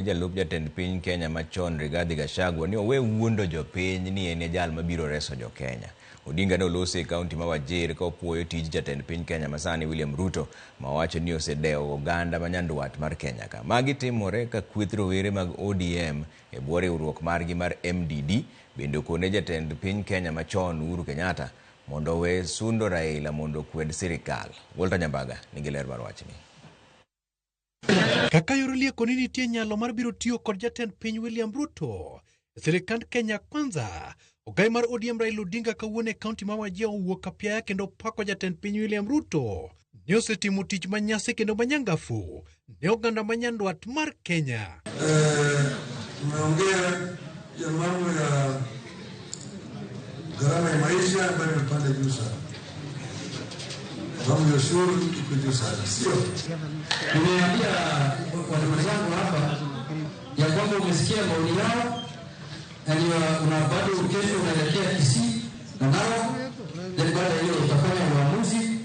Jalup jatend piny Kenya machon Rigathi Gachagua ni owe wuondo jopiny ni en e jal mabiro reso jokenya. Odinga ne oloso e kaunti ma Wajir ka opuoyo tij jatend piny Kenya masani William Ruto ma owacho ni osedewo oganda ma nyandwat mar Kenya ka. Magi timore ka kweth rowere mag ODM e bwo riwruok margi mar MDD bende okone jatend piny Kenya machon Uhuru Kenyatta mondo owe sundo Raila mondo okwed sirikal. Walter Nyambaga nigi ler mar wachni. Kaka yor lieko ni nitie nyalo mar biro tiyo kod jatend piny William Ruto e sirikand Kenya Kwanza, ogai mar ODM Raila Odinga kawuono e kaunti ma Wajir owuok apiaya kendo pako jatend piny William Ruto ni osetimo tich manyasi kendo manyangafu ne oganda ma nyandwat mar Kenya. Tumeongea ya mambo ya gharama ya maisha ambayo imepanda juu sana, mambo ya ushuru iko juu sana, sio? Nimeambia watu wenzangu hapa ya kwamba umesikia maoni yao na ni una bado kesho unaelekea Kisii na Narok, then baada ya hiyo utafanya uamuzi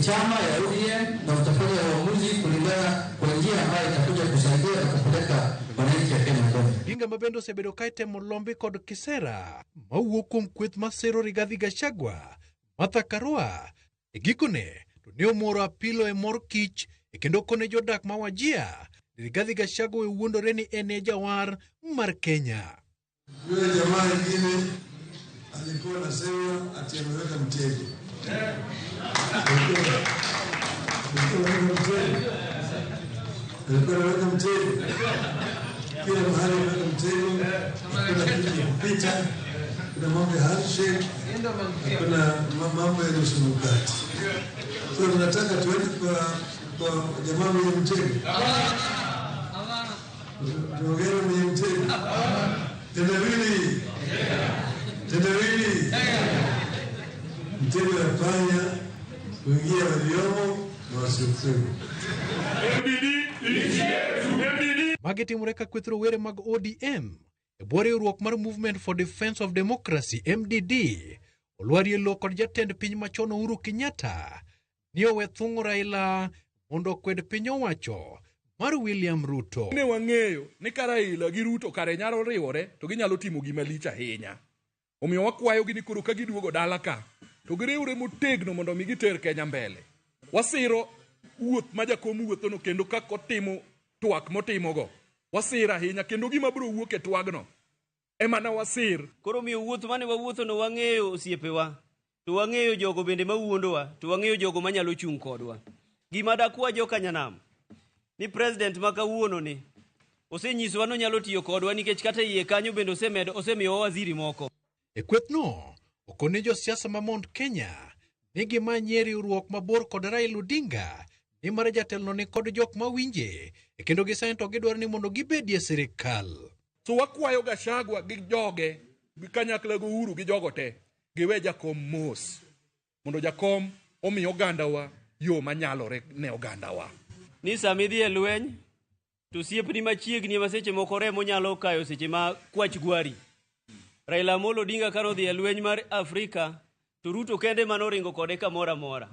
chama ya ODM na utafanya uamuzi kulingana kwa njia ambayo itakuja kusaidia na kupeleka wananchi wa Kenya mbele. Odinga ma bende osebedo ka itemo lombi kod kisera mawuok kuom kweth masero Rigathi Gachagua, Martha Karua. E gikone to ne omoro apilo e mor kich e kendo kone jodak ma Wajir ni Rigathi Gachagua we wuondore ni en e jawar mar Kenya. Yule jamaa ingine alikuwa anasema ati ameweka mtego. Alikuwa anaweka mtego. Alikuwa anaweka mtego. Kila mahali ameweka mtego. Hakuna kitu ya kupita. Kuna mambo ya handshake. Kuna mambo ya nusu mkate. So tunataka tuende kwa jamaa mwenye mtego. Tuongee na mwenye mtego. Tendawili. Tendawili. Mtego ya panya kuingia waliomo na wasiokuwemo. Magi timore ka kweth rowere mag ODM e bwo riwruok mar Movement for Defense of Democracy MDD olwarie lo kod jatend piny machon Uhuru Kenyatta ni owe thung'o Raila mondo okwed piny owacho mar William Ruto. Ne wang'eyo ni ka Raila gi Ruto kare nyalo riwore to ginyalo timo gima lich ahinya. Omiyo wakwayogi ni koro ka giduogo dala ka to giriwre motegno mondo mi giter Kenya mbele. Wasiro wuoth ma jakom wuothono kendo kaka otimo twak motimogo. Wasiro ahinya kendo gima biro wuok e twagno ema ne wasir. Koro miyo wuoth mane wawuothono wang'eyo osiepewa, to wang'eyo jogo bende mawuondowa, to wang'eyo jogo manyalo chung' kodwa. Gima dakwa joka nyanam ni president ma kawuono ni osenyisowa ni onyalo tiyo kodwa nikech kata iye kanyo bende osemedo osemiyowa waziri moko. E kwethno okone josiasa ma Mount Kenya ni gimanyie riwruok mabor kod Raila Odinga nimar jatelono ni kod jok mawinje e kendo gisani to gidwaro ni mondo gibedie sirikal. So wakwayo Gachagua gi joge gi kanyakla gi Uhuru gi jogo te giwe jakom mos mondo jakom omi ogandawa yo manyalore ne ogandawa. Ni sama idhi e lweny to osiepni machiegni ema seche moko remo nyalo kayo seche ma kwach gwari. Raila Amolo Odinga kane odhi e lweny mar Afrika to Ruto kende ema noringo kode kamoro amora.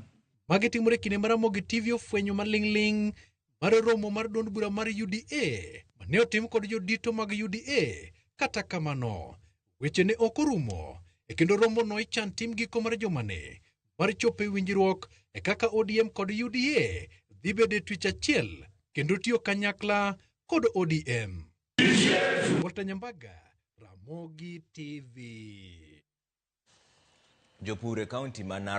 Magi timore kinde ma Ramogi TV ofwenyo maling'ling' mar romo mar duond bura mar UDA mane otim kod jodito mag UDA. Kata kamano, weche ne ok orumo e kendo romo no ichan tim giko mar jumani mar chopo e winjruok e kaka ODM kod UDA dhi bedo e twech achiel kendo tiyo kanyakla kod ODM. Walter Nyambaga, Ramogi TV. Jopur e kaunti ma Narok